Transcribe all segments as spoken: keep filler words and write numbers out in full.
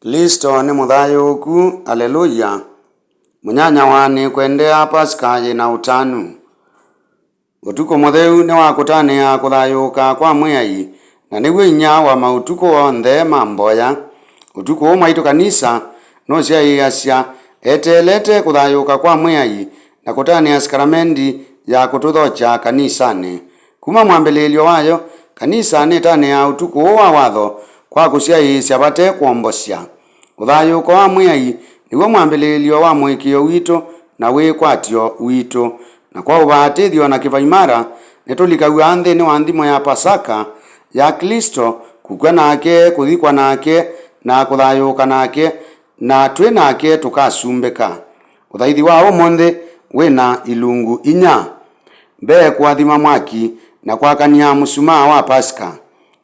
Klĩsto nĩ mũthayũũku. Aleluya! Mũnyanyawa nĩkwendea Pasaka yĩ na ũtanu. Ũtukũ mũtheu nĩ wa kũtanĩa kũthayũũka kwa Mwĩai, na nĩw'o inyia wa maũtukũ onthe ma mboya. Ũtukũ ũũ mwaitũ kanisa nũsyaĩĩasya eteelete kũthayũũka kwa Mwĩai na kũtanĩa sakramendi ya kũtũthokya kanisanĩ. Kuma mwambĩlĩĩlyo wayo, kanisa nĩtanĩaa ũtukũ ũũ wa watho kwa kũsyaĩĩsya vate kwombosya. Ũthayũũko wa Mwĩai nĩw'o mwambĩlĩĩlyo wa mũĩkĩĩo witũ na wĩkwatyo witũ. Na kwa ũvatĩthyo na kĩvaimara, nĩtũlikaw'a nthĩnĩ wa nthimo ya Pasaka ya Klĩsto, kũkw'a nake, kũthikwa nake, na kũthayũũka nake, na twĩ nake tũkasumbĩka. Ũthaithi wa ũmũnthĩ wĩ na ilungu inya. Mbee, kũathima mwaki na kwakany'a mũsumaa wa Pasaka.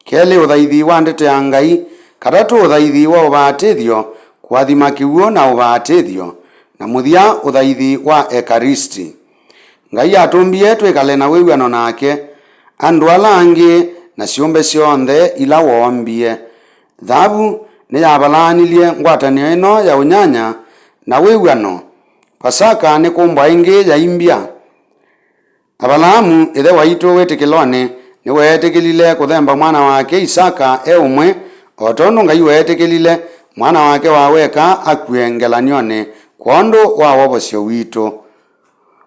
Kelĩ, ũthaithi wa ndeto ya Ngai. Katatũ, ũthaithi wa ũvatĩthyo, kũathima kĩw'ũ na ũvatĩthyo. Na mũthya, ũthaithi wa Ekaristi. Ngai atũmbie twĩkale na wĩw'ano nake, andũ ala angĩ, na syũmbe syonthe ila woombie. Thavu nĩyavalaanilye ngwatanĩo ĩno ya ũnyanya na wĩw'ano. Pasaka nĩ kũmbwa ĩngĩ yaimbya. Avalaamu, ĩthe waitũ wĩtĩkĩlonĩ, nĩweetĩkĩlile kũthemba mwana wake Isaka e ũmwe, o tondũ Ngai weetĩkĩlile mwana wake wa weka akw'e ngelany'onĩ kwondũ wa wovosyo witũ.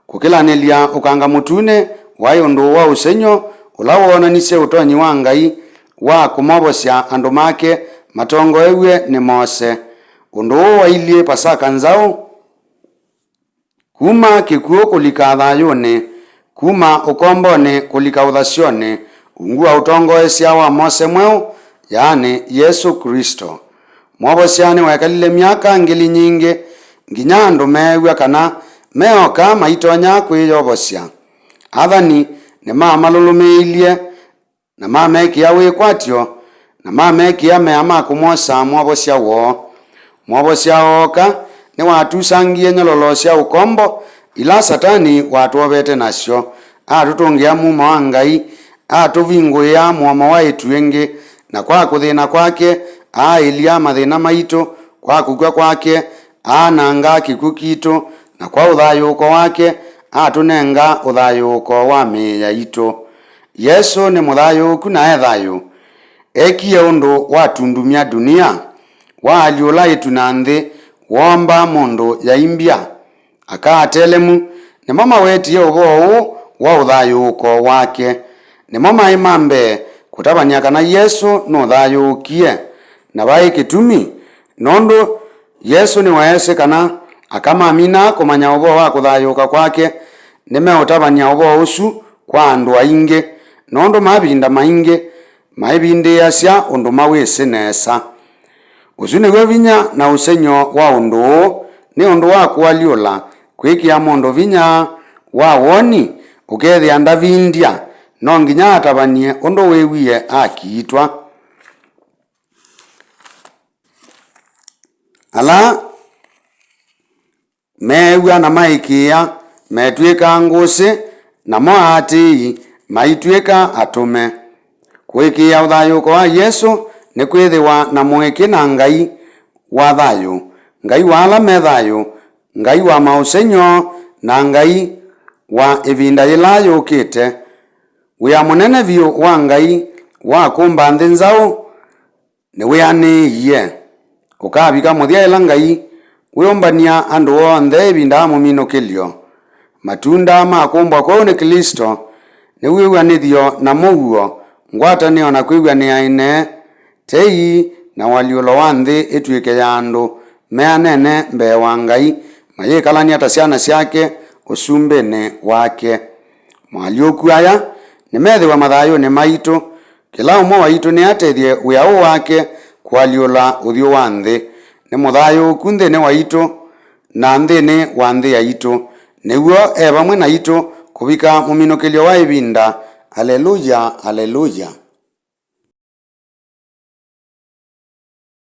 Kũkĩlanĩlya Ũkanga Mũtune waĩ ũndũ wa ũsengy'o ũla woonanisye ũtonyi wa Ngai wa kũmovosya andũ make matongoew'e nĩ Mose. Ũndũ ũũ wailyĩ Pasaka nzaũ. Kuma kĩkw'ũ kũlika thayũnĩ, kuma ũkombonĩ kũlika ũthasyonĩ, ungu wa ũtongoesya wa Mose Mweũ, yaani Yesũ Klĩsto. Mwovosya nĩwekalile myaka ngili nyingĩ, nginya andũ meew'a kana me oka maitonya kwĩyovosya. Athani nĩmamalũlũmĩĩilye na mamekĩa wĩkwatyo, na mamekĩa mea ma kũmwosa mwovosya woo. Mwovosya ooka nĩwatusangie nyololo sya ũkombo ila Satani watwovete nasyo, atũtũngĩa mumo wa Ngai, atũvingũĩa mũomo wa ĩtu ĩngĩ, na kwa kũthĩna kwake, aaĩlya mathĩna maitũ, kwa kũkw'a kwake, aananga kĩkw'ũ kitũ, na kwa ũthayũũko wake, atũnenga ũthayũũko wa mĩĩ yaitũ. Yesũ nĩ mũthayũũku na e thayũ. Ekie ũndũ watundumya dunia, waalyũla ĩtu na nthĩ, woomba mũndũ yaimbya. Aka atelemu nĩmo mawetie ũvoo ũũ wa ũthayũũko wake. Nĩmo maĩ ma mbee kũtavany'a kana Yesũ nũthayũũkie. Na vaĩ kĩtumi, nũndũ Yesũ nĩweesĩ kana aka mamina kũmanya ũvoo wa kũthayũũka kwake, nĩmeũtavany'a ũvoo ũsu kwa andũ aingĩ, nũndũ mavinda maingĩ maĩvindĩĩasya ũndũ mawĩsĩ nesa. Ũsu nĩw'o vinya na ũsengy'o wa ũndũ ũũ, nĩ ũndũ wa kũalyũla, kwĩkĩa mũndũ vinya wa woni, ũkethĩa ndavindya, no nginya atavany'e ũndũ wĩwie akiitwa. Ala meew'a na maĩkĩĩa metw'ĩkaa ngũsĩ, namo aatĩĩi maitw'ĩka atũme. Kũĩkĩĩa ũthayũũko wa Yesũ nĩ kwĩthĩwa na mũĩkĩ na Ngai wa thayũ, Ngai wa ala me thayũ, Ngai wa maũsengy'o, na Ngai wa ĩvinda yĩla yũkĩte. Wĩa mũnene vyũ wa Ngai wa kũmba nthĩ nzaũ nĩwĩanĩĩie. Ũkavika mũthya ĩla Ngai wĩũmbany'a andũ onthe ĩvinda ya mũminũkĩlyo. Matunda ma kũmbwa kweũ nĩ Klĩsto nĩ wĩw'anĩthyo na mũuo, ngwatanĩo na kwĩw'anĩa ĩnee, tei na ũalyũlo wa nthĩ ĩtw'ĩke ya andũ meanene mbee wa Ngai, mayĩkalany'a ta syana syake ũsumbĩnĩ wake. Moalyũku aya nĩmethĩwa mathayũnĩ maitũ. Kĩla ũmwe waitũ nĩatethye wĩa ũũ wake kũalyũla ũthyũ wa nthĩ. Nĩ mũthayũũku nthĩnĩ waitũ na nthĩnĩ wa nthĩ yaitũ. Nĩw'o e vamwe naitũ kũvika mũminũkĩlyo wa ĩvinda. Aleluya, aleluya.